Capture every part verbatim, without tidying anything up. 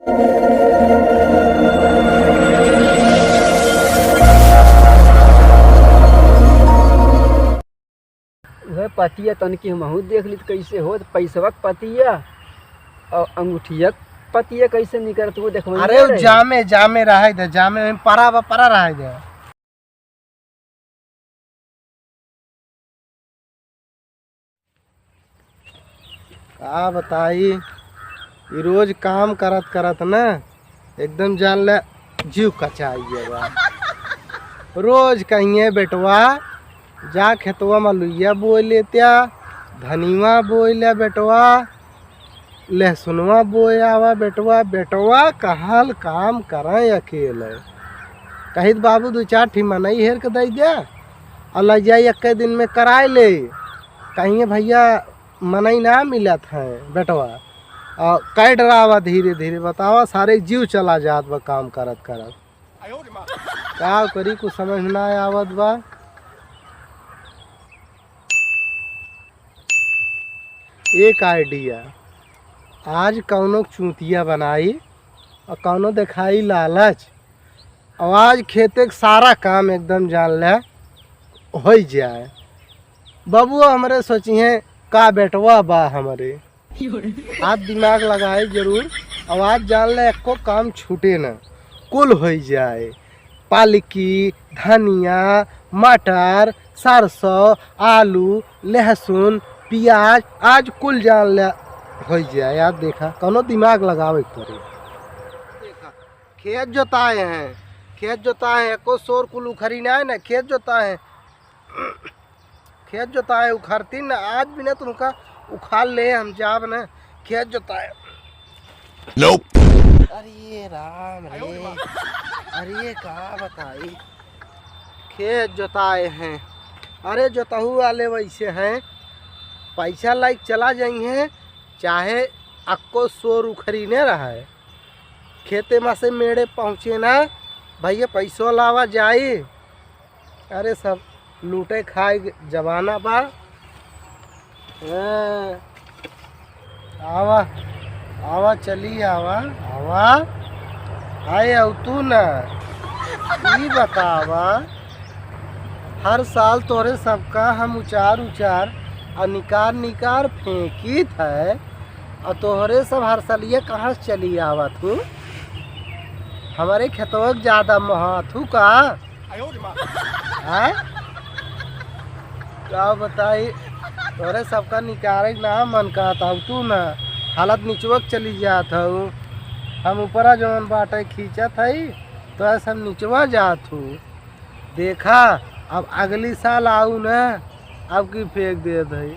उहे पतिया तनकी हमहू देख ली त कैसे होत, पैसवा क पतिया और अंगूठिया क पतिया कैसे निकरत, वो देखबे अरे, नहीं उ रहे। जामे, जामे रहे दे, जामे में परा बा, परा रहे दे। का बताई, ई रोज काम करत करत न एकदम जान ले जीव कचाई गया बा। रोज कहिए, "बेटवा, जा खेतवा में लुइया बोए लेत्या, धनिवा बोए ले बेटवा, लहसुनवा बोए आवा बेटवा।" बेटवा कहल काम करें अकेले। कहित, "बाबू, दू चार ठी मनई हेर के दई द्या और लइ जाई, एक्के दिन में कराए ले।" कहिए, "भइया, मनई ना मिलत है बेटवा।" और कै डरावा धीरे धीरे, बतावा, सारे जीव चला जात बा काम करत करत। का करी, कुछ समझ में ना आवत बा। एक आइडिया, आज कौनो चूतिया बनाई और कौनो देखाई लालच, और आज खेते के सारा काम एकदम जान ले होइ जाए। बबुआ हमरे सोचिहें, "का बेटवा बा हमरे।" आज दिमाग लगाए जरूर, और आज जान ले एको काम छूटे न, कुल होइ जाए। पालकी, धनिया, मटर, सरसों, आलू, लहसुन, पियाज, आज कुल जान ले होइ जाए। आज देखा, कौनो दिमाग लगावे के पड़ी। देखा, खेत जोताए हैं, खेत जोताए हैं, एको सोर कुल उखरी ना है ना, खेत जोताए हैं। खेत जोताए उखाड़ती न, आज भी न तुमका उखाड़ ले, हम जाब न खेत जोताए। Nope। अरे राम रे, अरे का बताई, खेत जोताए हैं। अरे जोतहू वाले वैसे हैं, पैसा लाइक चला जाई हैं, चाहे अक्को सोर उखरी ने रहा है। खेते मा से मेड़े पहुँचे ना, भइया पैसो लावा जाई। अरे सब लूटे खाए के जमाना बा। हाँ। आवा, आवा, चली आवा, आवा। आए अउ तू ना, ई बतावा, हर साल तोरे सबका हम उचार उचार आ निकार निकार फेंकित है, आ तोहरे सब हर सलिया कहाँ से चली आवत हूँ? हमरे खेतवा के ज्यादा मोहात हूँ का? आय? का बताई, तोरे सबका निकारे के ना मन कहत हऊ, तू ना हालत निचवा के चली जात हऊ। हम ऊपरा जवन बाटे खींचत हई, तो ऐसा निचवा जात हूँ। देखा, अब अगली साल आऊ ना, अब की फेंक देत हई।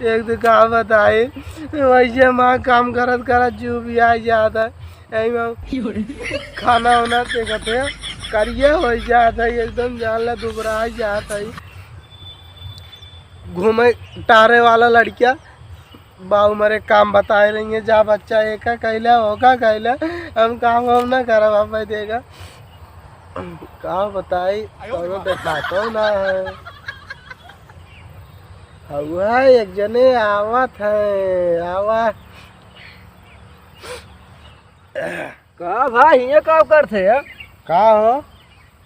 एक तो का बताई, वैसे माँ काम करत करत जीव भी आ जात है। यही में खाना वाना देखत है, करिया हो जात है, एकदम जान ला दुबरा जात है। घूमे टहरे वाला लड़किया, बाऊ मरे काम बताए रही है, जा बच्चा एका कैला, ओका कैला, हम काम वाम ना करब, आप भाई देगा। का बताई, कौनो देखातो ना है। हउआ एक जने आवत है, आवा। का भाई, हियाँ का करत है? का हो?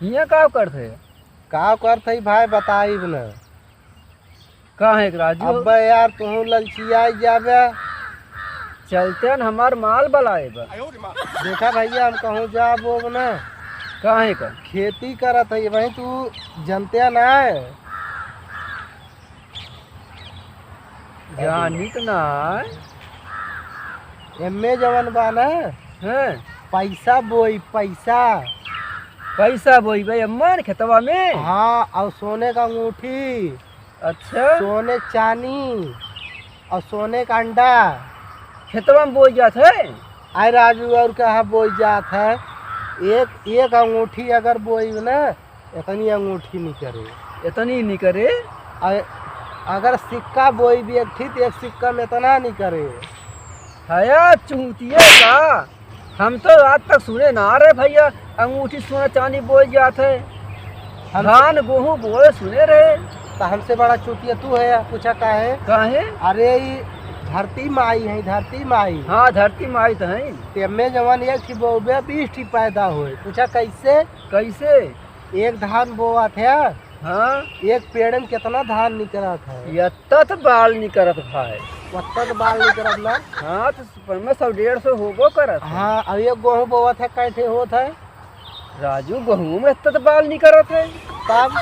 हियाँ का करत है? का करत है भाई, बताइब न। का है राजू? अब्बे यार, तुहूँ ललचिया जाबे। चलते न हमार माल बलाए बा। देखा भैया, हम कहूँ जाब ओब न। का है का? खेती करत है भाई, तू जनते ना है। जानित ना। एम्मे जवन बा ना, हैं? पैसा बोई, पैसा। पैसा बोई बे एम्मन खेतवा में? हाँ, और सोने का अंगूठी। अच्छा। सोने चानी और सोने का अंडा। खेतवा में बोई जात है? आय राजू, और कहाँ बोई जात है? एक, एक अंगूठी अगर बोई ना, इतनी अंगूठी निकरे। इतनी निकरे? अ-, अगर सिक्का बोई भी एक ठी, तो एक सिक्का में इतना निकरे। हया चूतिया का? हम तो आज तक सुने ना रहे भैया, अंगूठी सोना चांदी बोई जात है। हम धान गेहूं बोए सुने रहे। तो हमसे बड़ा चूतिया तू है, पूछा काहे? काहे? अरे, ई धरती माई है, धरती माई। हाँ, धरती माई तो है। तेमे जवन एक ठी बोबे, बीस ठी पैदा होए। पूछा कैसे? कैसे? एक धान बोवत है, हाँ। एक पेड़ में कितना धान निकलत है? यत्ता तो बाल निकलत भाई। वत्ता तो बाल निकलत ना? हाँ, तो पर में सौ डेढ़ सौ होबो करत है। हाँ, अब एक गोहूँ बोवत है, कै ठे होत है? राजू, गोहूँ में इतना तो बाल निकलत है। तब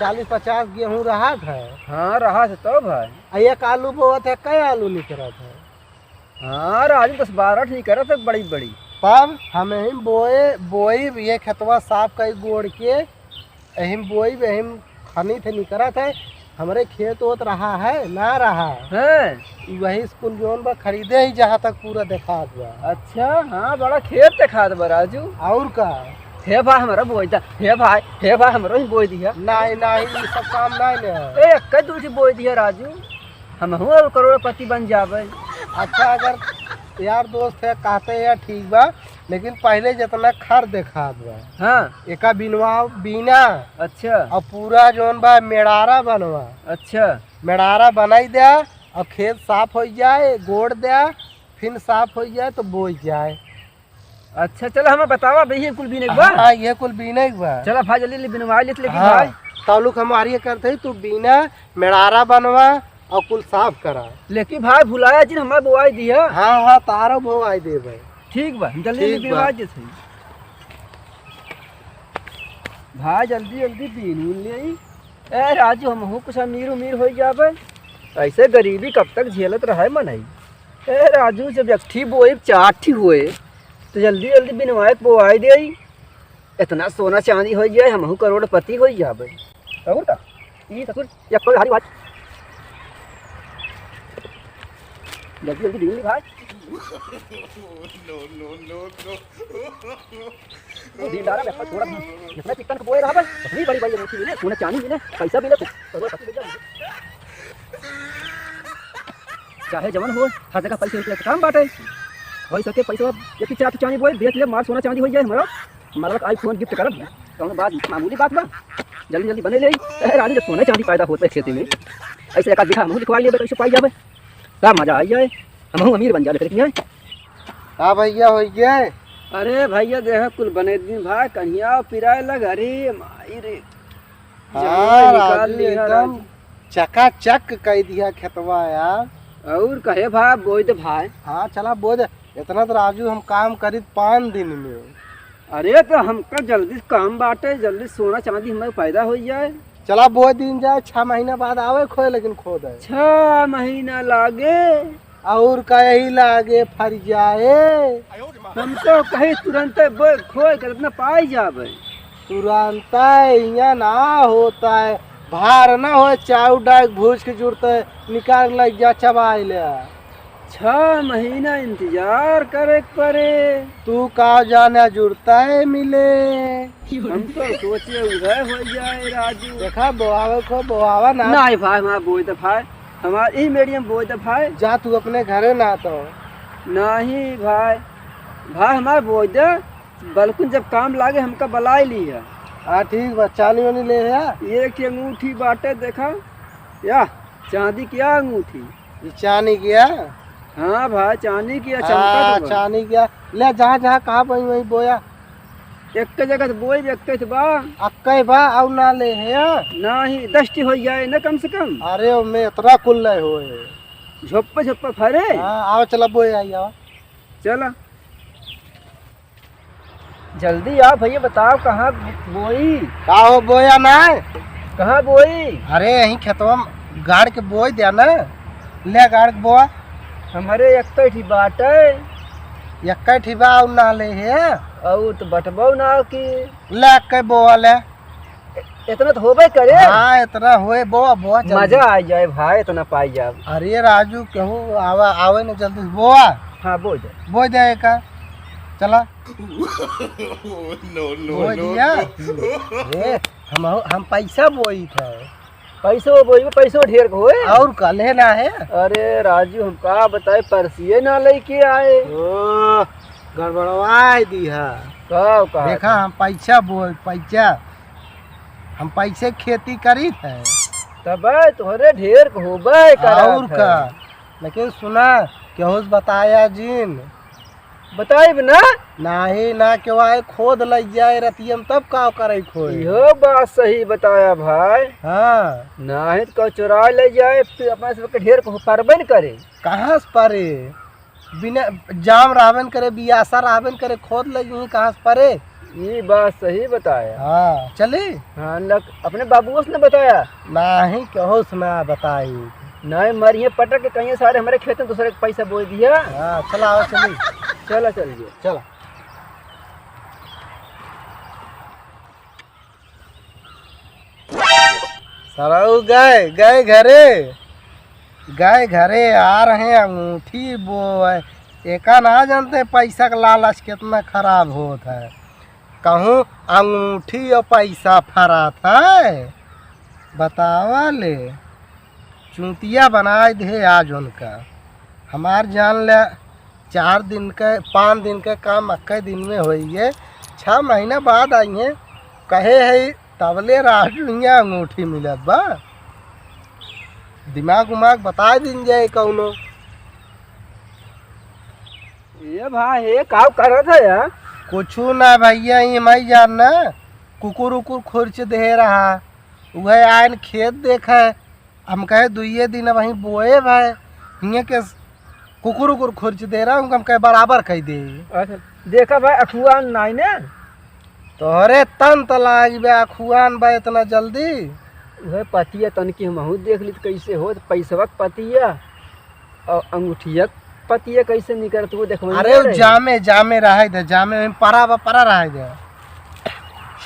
चालीस पचास गेहूँ रहत है। हाँ, रहत है तो भाई। आ एक आलू बोवत है, कै आलू निकलत है? हाँ, राजू, दस बारह ठे निकलत है, बड़ी बड़ी। तब हम यही बोए, बोई, ये खेतवा साफ कई गोड़ के, यही बोई, यही खनी थे निकलत है। हमरे खेत ओत रहा है, ना रहा। हैं? ई वही स्कूल जौन बा, खरीदे ही जहाँ तक पूरा देखात बा। अच्छा, हाँ, बड़ा खेत देखात बा, राजू। और का? हे भाई, हमरा बोई दा, हे भाई, हे भाई, हमरो ही बोई दिया। नहीं, नहीं, ई सब काम नहीं ने। ए, एक दू ठी बोई दिया, राजू, हमहू अब करोड़पति बन जाबे। अच्छा, अगर यार दोस्त है, कहते हैं, ठीक बा, लेकिन पहले जितना खर देखात बा, हाँ। एका बिनवा, बीना। अच्छा। और पूरा जौन बा मेड़ारा बनवा। अच्छा। मेड़ारा बनाई द्या और खेत साफ होइ जाए, गोड़ द्या, फिर साफ होइ जाए तो बोई जाए। अच्छा, चला, हमें बतावा भाई, ये कुल बीने के बा? हाँ, ये कुल बीने के बा। चला भाई, जल्दी जल्दी बिनवा लेत, लेकिन हाँ, भाई। तौलुक हम आर्य करते ही, तू बीना, मेड़ारा बनवा और कुल साफ करा। लेकिन भाई, भुलाया जिन, हमार बोआई दिया। हाँ, हाँ, तारो बोआई देबे। ठीक बा, जल्दी जल्दी ठीक बा। बिनवा देत हई। भाई, जल्दी जल्दी बीन उन ले आई। ए राजू, हमहू कुछ अमीर उमीर होइ जाबे। ऐसे गरीबी कब तक झेलत रहे मनई? ए राजू, जब एक ठी बोई चार ठी होए, तो जल्दी जल्दी बिनवाए के बोआई दे आई। इतना सोना चांदी होइ जाए, हमहू करोड़पति होइ जाबे। और का? ई ससुर, एक तो झाड़ी बात। जल्दी जल्दी बीन ली भाई। No, no, no, no. दीनदारा में छोड़ा, जितना चिकन को बोए रहा बस, इतनी बड़ी बड़ी अंगूठी मिले, सोना चांदी मिले, पैसा मिले, तो, तो, तो, चाहे जवन हो, हर जगह पैसे रुपया के काम बाटे। होइ सके पैसा, एक चार चांदी बोए, बेच ले, मार सोना चांदी होइ जाए हमारा। मरल का iPhone gift करब, कौनो बात, मामूली बात बा। जल्दी जल्दी बने ले। ए, रानी, जब सोना चांदी पैदा होत है खेती में, ऐसे एक आध बीघा हमहू लिखवा लिए, कैसे पाई जाबे? का मजा आई जाए, हमहू अमीर बन जाबे, फिर किया? का भैया होइ गए? अरे भैया, देख कुल बने दिन भाई, कन्हिया पिराए लग, अरे माई रे। हाँ, जान निकाल राजू, लिया एकदम राजू। चकाचक कई दिया खेतवा यार। और कहे भाई, बोई दे भाई। हाँ, चला बोई दे। इतना तो राजू हम काम करी पाँच दिन में। अरे तो हमका जल्दी काम बाटे, जल्दी सोना चांदी हमारे पैदा होइ जाए। चला बोई दिन जाए, छह महीना बाद आवे खोए, लेकिन खोदे। छह महीना लागे? और कहीं लागे फर जाए। हम तो कहीं तुरंत बोए खोए के इतना पाई जाबे। तुरंत इहाँ ना होता है, भार ना हो, चाउर डाल भूज के जुड़ते, निकाल लग जा चबाई ले। छह महीना इंतजार करे के पड़े। तू का जाने जुड़ता है मिले। हम तो सोचे उधर हो जाए राजू। देखा बोआवे को बोआवा ना। नहीं भाई, हमारा बोई दफाए। हमार ई medium बोई दफाए। जा तू अपने घरे ना तो। नहीं भाई, भाई हमार बोई दे, बल्कुन जब काम लागे हमका बलाई ली है। हाँ ठीक बा, चानी वानी ले है? एक ठे अंगूठी बाटे देखा, या चांदी किया अंगूठी। ये चानी किया? हाँ भाई, चानी किया, चमका हाँ, तो बा। चानी किया। ले जहाँ जहाँ कहा वहीं वहीं बोया। एक जगह तो बोई, एक तो बा। अक्के बा, आउ ना ले है या? नहीं, दस ठी हो जाए ना कम से कम। अरे, ओमे इतना कुल ले होए। झोप्पे झोप्पे फरे। हाँ, आओ चला बोए आई, आओ। चला। जल्दी आओ भैया, बताओ कहाँ बोई? का हो बोया ना? कहाँ बोई? अरे, यहीं खेतवा में गाड़ के बोई द्या ना। ले गाड़ के बोआ। हमारे एक्कै ठी बाटे। एक्कै ठी बा, आउ ना ले है? आउ तो बटबो ना की। ले एक्कै बोआ ले। इतना तो होबे करे। हाँ, इतना होए, बोआ, बोआ, जल्दी। मजा आ जाए भाई, इतना पाई जाब। अरे राजू, केहू आवा, आवे न जल्दी, बोआ। हाँ, बोआ दे। बोआ दे एका। चला। No, no, बोआ no, दिया। No। ए, हम, हम पैसा बोई था। पैसो बोई, पैसो ढेर को होए। और का लेना है? अरे राजू, हम का बताए, परसिए ना लेके आए। ओ, गड़बड़वाए दी है। का, का? देखा, हम पैसा बोई, पैसा। हम पैसे खेती करी थे। तब तोहरे ढेर होबे करत और है। का? लेकिन सुना, केहू से बताया जिन। बताइब ना? नाही ना, केहू आए खोद लइ जाए रतिया में, तब का करे खोए? इहो बात सही बताया भाई। हाँ। नाही तो केहू चोराए लइ जाए, फिर अपना सबके ढेर को परबे न करे। कहाँ से परे? बिना जाम रहबे न करे, बियासा रहबे न करे, खोद लइ जाए, कहाँ से परे? ई बात सही बताया। हाँ, चली? हाँ, लग, अपने बाबुओ से न बताया? नाही, केहू से ना बताई। नाही, मरिये पटक के कहिये सारे हमरे खेत में दूसरे के पैसा बोइ दिया। हाँ, चला, आओ, चली। चला, चल गया। चला। सरऊ गए, गए घरे, गए घरे, आ रहे अंगूठी बोए। एका ना जानते पैसा का लालच कितना खराब होत है। कहूँ अंगूठी और पैसा फरात है, बतावा ले, चूतिया बनाए दे आज उनका। हमार जान ले, चार दिन के, पाँच दिन के काम अक्के दिन में होइए, छह महीना बाद आइए, कहे है तबले राजू हियाँ अंगूठी मिलत बा। दिमाग उमाग बताए दिन जाए कौनो। ये भाई, ये का करत है यार? कुछू ना भैया, ये मैं जान ना, कुकुर उकुर खुरच दे रहा, वह आयन खेत देखे, हम कहे दुइये दिन अब वहीं बोए भाई, हियाँ के कुकुर उकुर खुरच दे रहा, उनका हम कहे बराबर कह दे। अच्छा, देखा भाई, अखुआन नाई ने? तोहरे तन त लाग बे, अखुआन बा इतना जल्दी? उहे पतिया तनकी हमहू देख ली त कैसे होत, पैसवा के पतिया और अंगूठिया के पतिया कैसे निकलत, वो देखबे अरे, नहीं उ रहे। जामे, जामे रहे दे, जामे में परा बा, परा रहे दे।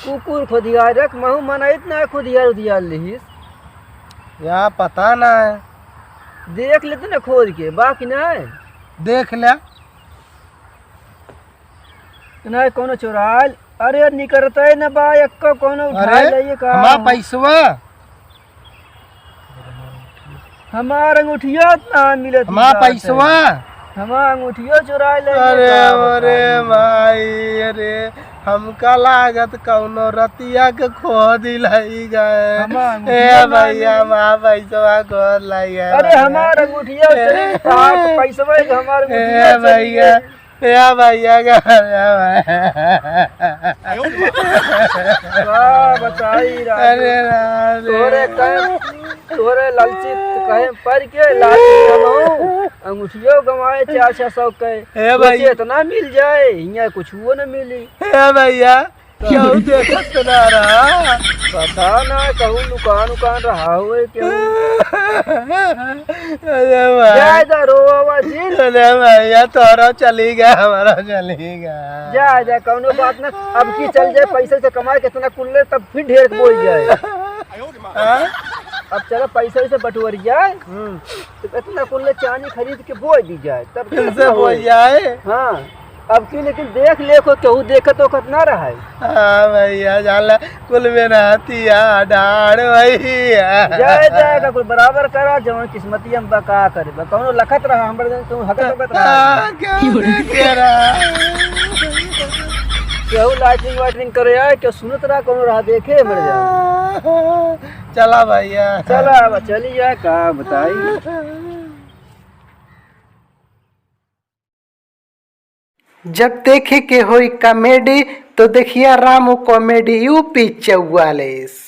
कुकुर खोदिया रख, महू मनइत ना खोदिया उदिया लिहिस। या पता ना है। देख लेते ना खोद के, बाकी ना है। देख ले। नहीं, कोनो चोराइल। अरे, निकरते न बा, एक्को कोनो उठाए अरे, लइए का? हमार पैसवा। हमार अंगूठिया ना मिलत हमार बाटे। पैसवा। हमार अंगूठियो चोराए लइए अरे, का अरे बताई? भाई, अरे, हमका लागत कौनो रतिया के खोद लइ गए। हमार ए अंगूठिया ना भैया, मिली। हमार पैसवा खोद लइ गए। अरे, हमार अंगूठिया चली, ए, हमार पैसवा, हमार अंगूठिया ए चली भैया, गई। या भैया का, या भैया। का बताई राजू? अरे राम रे। तोहरे कहे, तोहरे लालची कहे पर के लालची हम हूँ। अंगूठियो गंवाए चार छह सौ के। ए भाई। सोचे इतना मिल जाए, हियाँ कुछ वो न मिली। ए भैया, केहू देखत तो ना रहा। पता ना, कहूँ दुकान उकान रहा होए केहू। अरे भाई। जाए दा, रोवा जिन। अरे भैया, तोहरा चली गया, हमारा चली गया। जा, जा, कौनो बात ना। अब की चल जाए, पैसे से कमाए, कितना कुल ले, तब फिर ढेर बोल जाए। हाँ? अब चलो, पैसे से बटोर जाए। हम्म। तो इतना कुल ले चानी खरीद के बोए दी जाए, तब फिर से बोए जाए। हाँ। अब की लेकिन देख ले को केहू देखत ओखत ना रहे। हाँ भैया, जाला कुल में रहती है डाढ़ भैया। जाए जाए का कुल बराबर करा, जवन किस्मतिया में बा का करे, बा कौनो लखत रहा, हमर जन तू हकत हकत रहा। हाँ, क्या देखे रहा? केहू लैट्रिन वैट्रिन करे आए, केहू सुनत रहा, कौनो रहा देखे, मर जाए। चला भैया। चला, अब चली जाए, का बताई। जब देखे के होई कॉमेडी, तो देखिया रामू कॉमेडी यूपी चौवालीस।